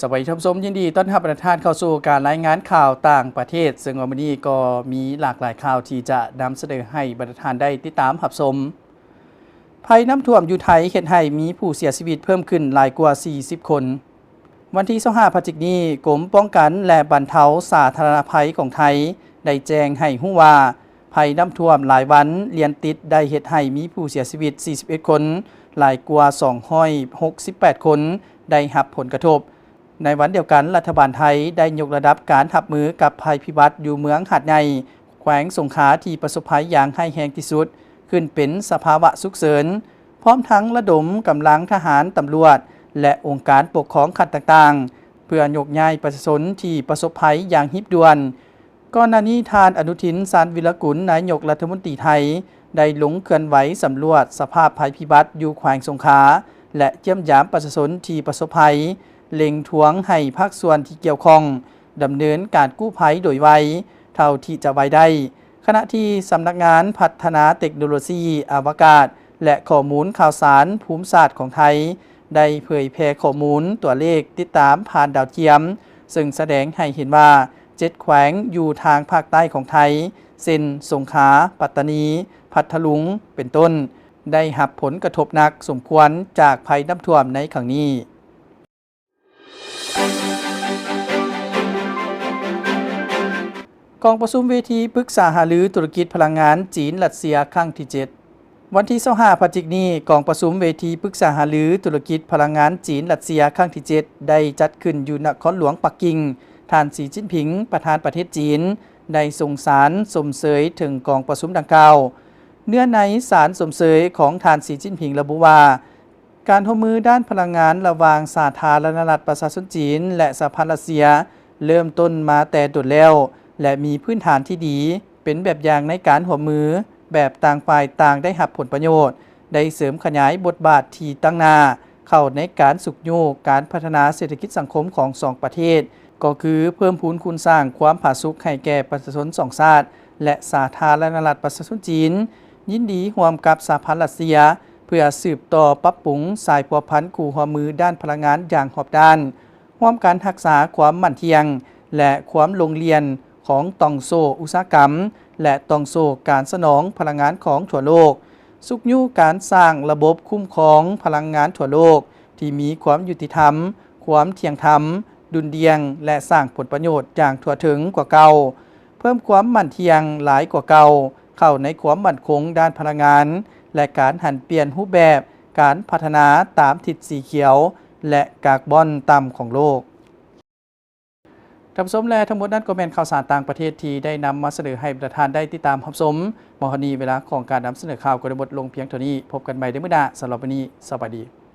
ສະບາຍດີທ່ານຜູ້ຊົມ, ຍິນດີຕ້ອນຮັບບັນດາທ່ານເຂົ້າສູ່ການລາຍງານຂ່າວຕ່າງປະເທດ, ເຊິ່ງວ່າມື້ນີ້ກໍມີຫຼາກຫຼາຍຂ່າວທີ່ຈະນຳສະເໜີໃຫ້ບັນດາທ່ານໄດ້ຕິດຕາມຮັບຊົມ. ໄພນ້ຳຖ້ວມຢູ່ໄທເຮັດໃຫ້ມີຜູ້ເສຍຊີວິດເພີ່ມຂຶ້ນຫຼາຍກວ່າສີ່ສິບຄົນ. ວັນທີຊາວຫ້າ ພະຈິກນີ້, ກົມປ້ອງກັນ ແລະ ບັນເທົາສາທາລະນະໄພຂອງໄທ ໄດ້ແຈ້ງໃຫ້ຮູ້ວ່າ ໄພນ້ຳຖ້ວມຫຼາຍວັນລຽນຕິດໄດ້ເຮັດໃຫ້ມີຜູ້ເສຍຊີວິດສີ່ສິບເອັດຄົນ, ຫຼາຍກວ່າສອງຮ້ອຍຫົກສິບແປດຄົນໄດ້ຮັບຜົນກະທົບ. ໃນວັນດຽວກັນ, ລັດຖະບານໄທໄດ້ຍົກລະດັບການຮັບມືກັບໄພພິບັດຢູ່ເມືອງຫາດໃຫຍ່, ແຂວງສົງຂາ ທີ່ປະສົບໄພຢ່າງຮ້າຍແຮງທີ່ສຸດ ຂຶ້ນເປັນສະພາວະສຸກເສີນ, ພ້ອມທັງລະດົມກຳລັງທະຫານ, ຕຳຫຼວດ ແລະ ອົງການປົກຄອງຂັ້ນຕ່າງໆ ເພື່ອຍົກຍ້າຍປະຊາຊົນທີ່ປະສົບໄພຢ່າງຮີບດ່ວນ. ກ່ອນໜ້ານີ້, ທ່ານ ອະນຸທິນ ຊານວິລະກຸນ, ນາຍົກລັດຖະມົນຕີໄທ ໄດ້ລົງເຄື່ອນໄຫວສຳຫຼວດສະພາບໄພພິບັດຢູ່ແຂວງສົງຂາ ແລະ ຢ້ຽມຢາມປະຊາຊົນທີ່ປະສົບໄພ, ເລັ່ງທວງໃຫ້ພາກສ່ວນທີ່ກ່ຽວຂ້ອງ ດຳເນີນການກູ້ໄພໂດຍໄວເທົ່າທີ່ຈະໄວໄດ້, ຂະນະທີ່ສຳນັກງານພັດທະນາເຕັກໂນໂລຊີອະວະກາດ ແລະ ຂໍ້ມູນຂ່າວສານພູມສາດຂອງໄທ ໄດ້ເຜີຍແຜ່ຂໍ້ມູນຕົວເລກຕິດຕາມຜ່ານດາວທຽມ, ເຊິ່ງສະແດງໃຫ້ເຫັນວ່າ ເຈັດແຂວງຢູ່ທາງພາກໃຕ້ຂອງໄທ ເຊັ່ນ ສົງຂາ, ປັດຕານີ, ພັດທະລຸງ ເປັນຕົ້ນ, ໄດ້ຮັບຜົນກະທົບໜັກສົມຄວນຈາກໄພນ້ຳຖ້ວມໃນຄັ້ງນີ້. ກອງປະຊຸມເວທີປຶກສາຫາລືທຸລະກິດພະລັງງານຈີນ-ລັດເຊຍ ຄັ້ງທີເຈັດ. ວັນທີຊາວຫ້າ ພະຈິກນີ້, ກອງປະຊຸມເວທີປຶກສາຫາລືທຸລະກິດພະລັງງານຈີນ-ລັດເຊຍ ຄັ້ງທີເຈັດ ໄດ້ຈັດຂຶ້ນຢູ່ນະຄອນຫຼວງປັກກິ່ງ. ທ່ານ ສີຈິ້ນຜິງ ປະທານປະເທດຈີນ ໄດ້ສົ່ງສານຊົມເຊີຍເຖິງກອງປະຊຸມດັ່ງກ່າວ. ເນື້ອໃນສານຊົມເຊີຍຂອງທ່ານ ສີຈິ້ນຜິງ ລະບຸວ່າ, ການຮ່ວມມືດ້ານພະລັງງານລະຫວ່າງສາທາລະນະລັດປະຊາຊົນຈີນ ແລະ ສະຫະພັນລັດເຊຍ ເລີ່ມຕົ້ນມາແຕ່ດົນແລ້ວ ແລະ ມີພື້ນຖານທີ່ດີ, ເປັນແບບຢ່າງໃນການຮ່ວມມືແບບຕ່າງຝ່າຍຕ່າງໄດ້ຮັບຜົນປະໂຫຍດ, ໄດ້ເສີມຂະຫຍາຍບົດບາດທີ່ຕັ້ງໜ້າເຂົ້າໃນການຊຸກຍູ້ການພັດທະນາເສດຖະກິດສັງຄົມຂອງສອງປະເທດ, ກໍຄືເພີ່ມພູນຄູນສ້າງຄວາມຜາສຸກໃຫ້ແກ່ປະຊາຊົນສອງຊາດ ແລະ ສາທາລະນະລັດປະຊາຊົນຈີນ. ຍິນດີຮ່ວມກັບສະຫະພັນລັດເຊຍ ເພື່ອສືບຕໍ່ປັບປຸງສາຍພົວພັນຄູ່ຮ່ວມມືດ້ານພະລັງງານຢ່າງຮອບດ້ານ, ຮ່ວມກັນຮັກສາຄວາມໝັ້ນທ່ຽງ ແລະ ຄວາມໂລ່ງລ່ຽນຂອງຕ່ອງໂສ້ອຸດສາຫະກຳ ແລະ ຕ່ອງໂສ້ການສະໜອງພະລັງງານຂອງທົ່ວໂລກ, ຊຸກຍູ້ການສ້າງລະບົບຄຸ້ມຄອງພະລັງງານທົ່ວໂລກທີ່ມີຄວາມຍຸຕິທຳ, ຄວາມທ່ຽງທຳ, ດຸ່ນດ່ຽງ ແລະ ສ້າງຜົນປະໂຫຍດຢ່າງທົ່ວເຖິງກວ່າເກົ່າ, ເພີ່ມຄວາມໝັ້ນທ່ຽງຫຼາຍກວ່າເກົ່າ ເຂົ້າໃນຄວາມໝັ້ນຄົງດ້ານພະລັງງານ ແລະ ການຫັນປ່ຽນຮູບແບບການພັດທະນາຕາມທິດສີຂຽວ ແລະ ກາກບອນຕ່ຳຂອງໂລກ. ທ່ານຜູ້ຊົມ ແລະ ທັງໝົດນັ້ນກໍແມ່ນຂ່າວສານຕ່າງປະເທດທີ່ໄດ້ນຳມາສະເໜີໃຫ້ບັນດາທ່ານໄດ້ຕິດຕາມຮັບຊົມ. ມາຮອດນີ້ ເວລາຂອງການນຳສະເໜີຂ່າວກໍໄດ້ໝົດລົງພຽງເທົ່ານີ້. ພົບກັນໃໝ່ໃນມື້ໜ້າ. ສຳລັບມື້ນີ້ ສະບາຍດີ.